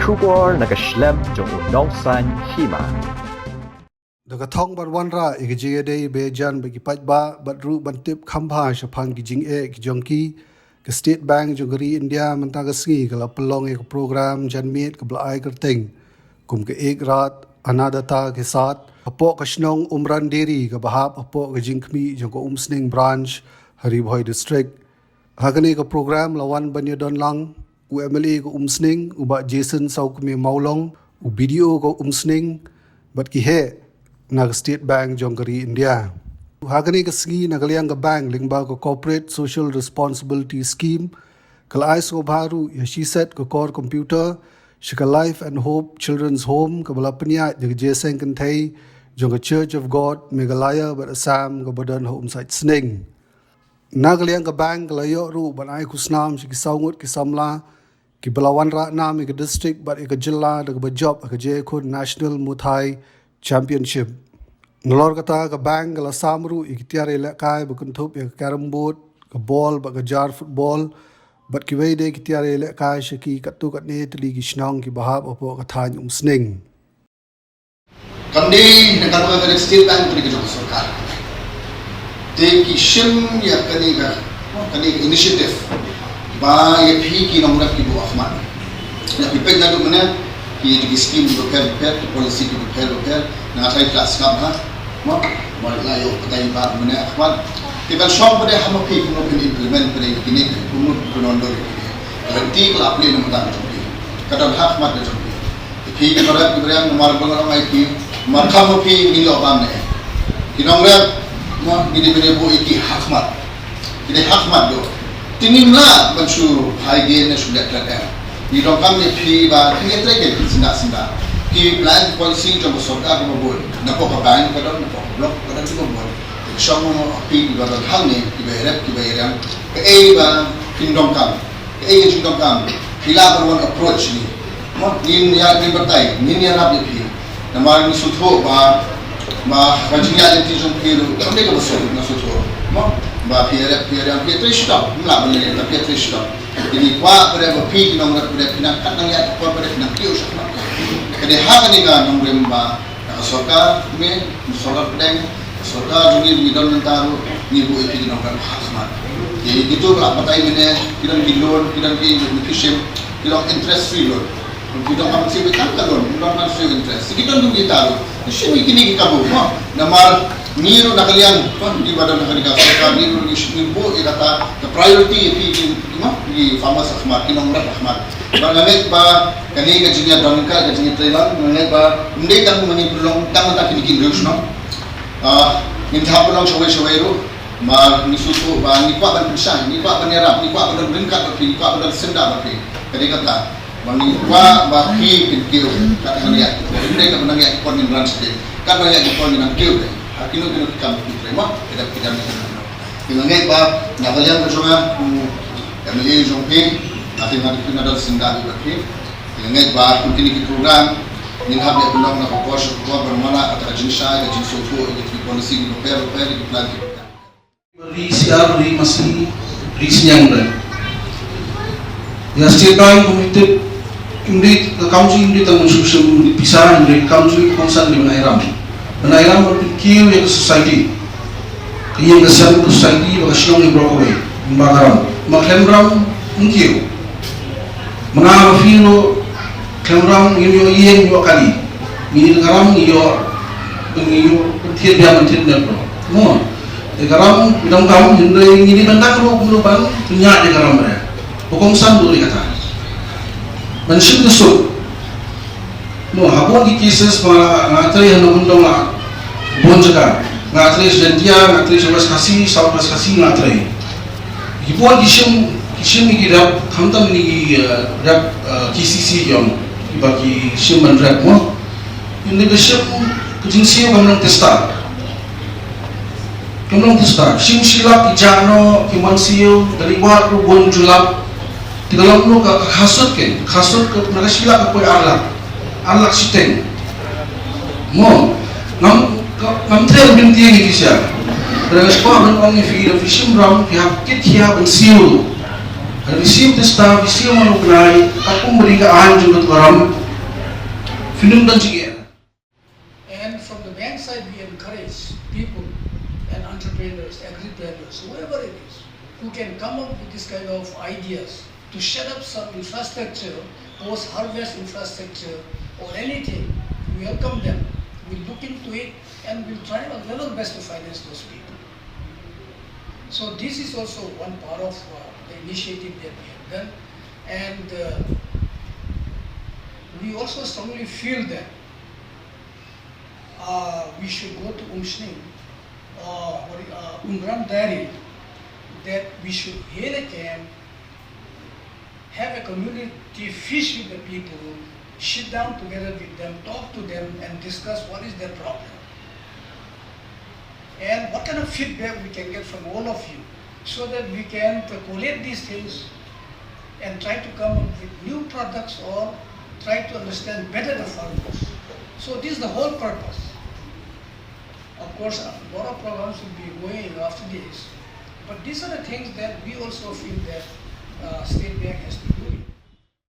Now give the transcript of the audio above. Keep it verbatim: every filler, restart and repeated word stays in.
Khubor na ka shlem jong u nongsan hima. Da ka thong ban wanrah ïa ka jingïadei ba jan bad ki paidbah bad ruh ban tip kham bha shaphang ki jingeh ki jong ki, ka State Bank jong ka ri India mynta ka sngi ka la pynlong ïa ka program janmiet kaba la ai kyrteng kum ka Ek Raat Annadata Ke Saath hapoh ka shnong Umran Deri kaba hap hapoh ka jingkhmih jong ka Umsning Branch ha Ri Bhoi District. Ha kane ka program la wan ban ïadon lang u M L A ka Umsning, u Bah Jason Sawkmie Mawlong, u B D O ka Umsning, bad ki heh na ka State Bank jong ka ri India. Ha kane ka sngi na ka liang ka bank lyngba ka Corporate Social Responsibility Scheme ka la ai sngewbha ruh ïa shi set ka core computer sha ka Life and Hope Children's Home kaba la pynïaid da ka jingïaseng kynthei jong ka Church of God Meghalaya bad Assam kaba don ha Umsait Sning. Na ka liang ka bank ka la ïoh ruh ban ai khusnam sha ki saw ngut ki samla kiba la wanrah nam ïa ka district bad ïa ka jylla da kaba jop ha ka jingïakhun National Muay Thai Championship. Nalor kata ka bank ka la sam ruh ïa ki tiar ïalehkai ba kynthup ïa ka carrom board, ka bol bad ka jar football bad kiwei de ki tiar ïalehkai sha ki katto katne tylli ki shnong kiba hap hapoh ka thaiñ Umsning. Kam dei na ka bynta ka State Bank, ka dei ka jong ka sorkar. Te ki shim ïa kane ka, kane ka initiative ba ïa phi ki nongrep kiba hakhmat. Ïa phi peit naduh mynne ki, ki scheme kiba pher bapher, ki policy kiba pher bapher, nga tharai phi la sngap ha. Mo, mo la ïoh batai ba mynne hakhmat. Te ban shong pat de ha ma phi kumno phin implement pat de kine, kumno phin ïoh ïa kine. Ka lynti ka la plie na ka bynta ka jong phi. Ka don hakhmat ka jong phi. Phi ki nongrep ki nongriam, namar ba nga ong ïa phi, namar kham ma phi ngin ïoh bam ne. Ki nongrep, mo, ngi dei ban ïa buh ïa ki hakhmat. Ki dei hakhmat duh. Te ngim lah ban shu phai gen ne shu leh klet em. Ngi donkam ïa phi ba phin ïatrei keiñ syndah syndah. Ki plan policy jong ka sorkar kaba bun. Napoh ka bank ka don, napoh ka block ka don, kiba bun. Te shong mo phi kiba don hangne, kiba ïarep, kiba ïariang. Kaei ba phin donkam. Kaei ka jingdonkam, phi lah ban wan approach ngi. Mo, ngin ïa, ngin batai, ngin ïarap ïa phi. Namar ngi sngewthuh ba, ba ka jingïaid lynti jong phi ruh kam dei kaba suk, nga sngewthuh. Mo, ba phi ïarap, phi ïarap, phi ïatrei shitom, ngim lah ban leh, phi ïatrei shitom. Te ngi kwah ba phi ki nongrep ba phi nang kat nang ïaid ki por ba phi nang kiew shakhmat. Ka dei ha kane ka nongrim ba na ka sorkar, me, na sorkar pdeng, ka sorkar jong ngi, ngi don mynta ruh, ngi buh ïa phi ki nongrep hakhmat. Te kito ba la batai mynne, ki don ki loan, ki don ki, ki shim, ki long interest free loan. Ki don kam shim tang ka loan, ki don kam shim interest. Ki don kum kita ruh. Shim ïa kine ki kabu, mo. Namar ngi ruh na ka liang, mo, ngi ba don na ka liang ka sorkar, ngi ruh ngi shim, ngi buh ïa kata ka priority ïa phi ki, mo, ki farmers hakhmat, ki nongrep hakhmat. Ba nga ngeit ba kane ka jingïadon ka, ka jingïatrei lang, nga ngeit ba ym dei tang ma ngi pynlong tang mynta kine ki hynriew shnong. Ah, ngin hap pynlong shawei shawei ruh. Ba ngi sngewthuh ba ngi kwah ban pynshai, ngi kwah ban ïarap, ngi kwah ban don ryngkat bad phi, ngi kwah ban don syndah bad phi. Ka dei kata ba ngi kwah ba phi phin kiew kat ba ngi ïaid ki por. Ym dei kat ba ngi ïaid ki por ngin ran sha phi, kat ba ngi ïaid ki por ngin nang kiew. Ha kino kino ki kam ba phi trei, mo, ki dei ki kam. Te nga ngeit ba na ka liang ka jong nga, u M L A jong phi, nga tip nga tip phi, nga don syndah bad phi. Te nga ngeit ba kum kine ki program ngin hap ïa pynlong na ka por sha ka por ban wanrah kata ka jingshai, ka jingsngewthuh ïa ki policy kiba pher bapher, ïa ki plan kiba pher. Ri Siar, Ri Masi, Ri Sniang, Ri. Ïa State Bank, kum ïa tip, ym dei ka kam jong ngi ym dei tang ban shu shim pisa, ym dei ka kam jong ngi, ka kongsan dei ban ai ram. Ban ai ram, ban pynkiew ïa ka society. Ka ïing ka sem ka society, ba ka shnong ïa baroh kawei. Ym ba ka ram. Ma khlem ram, ym kiew. Ma nga ma phi ruh, khlem ram ngim ïoh ïing, ïoh kali. Ngi ïoh ka ram, ngi ïoh, ngi ïoh, thied biang, thied biang ruh. Mo. Te ka ram, ngi donkam, hynrei ngi dei ban nang ruh, kumno ban pynïaid ïa ka ram re. Ba kongsan ruh ïa kata. Ban shim da suk. Mo, ha bun ki cases ba nga trei ha Nongkyndong la bun jaka. Nga trei sha Jaintia, nga trei sha West Khasi, South West Khasi nga trei. Ki bun ki shim, ki shim ki rep, khamtam ni ki, eh, rep, eh, K C C ki ong, kiba ki shim ban rep mo. Ynda ki shim, ki jingsiew kam long tista. Kam long tista. Shim shi lak ki jah noh, ki mon siew, da dei wad ruh bun ju lak. Te ka long ruh ka, ka khasut ke, ka khasut ka, na ka shi lak ka poi ar lak. Ar lak shiteng. Mo, ngam, ka, ngam treh ban pyntieng ïa ki sha. Hynrei nga kwah ban ong ïa phi, lada phi shim ram, phi hap kit khia ban siew. Receive the staff, receive mano khnai, takum beri ka ain jumut waram, film dan sige. And from the bank side, we encourage people and entrepreneurs, agripreneurs, whoever it is, who can come up with this kind of ideas to set up some infrastructure, post-harvest infrastructure or anything. We welcome them, we look into it, and we'll try our level best to finance those people. So this is also one part of uh, the initiative that we have done. And uh, we also strongly feel that uh, we should go to Umsning, uh, what, uh, Umram Diary, that we should hail a camp, have a community feast with the people, sit down together with them, talk to them, and discuss what is their problem and what kind of feedback we can get from all of you, so that we can collate these things and try to come up with new products or try to understand better the farmers. So this is the whole purpose. Of course, a lot of programs will be going after this, but these are the things that we also feel that uh, State Bank has to do.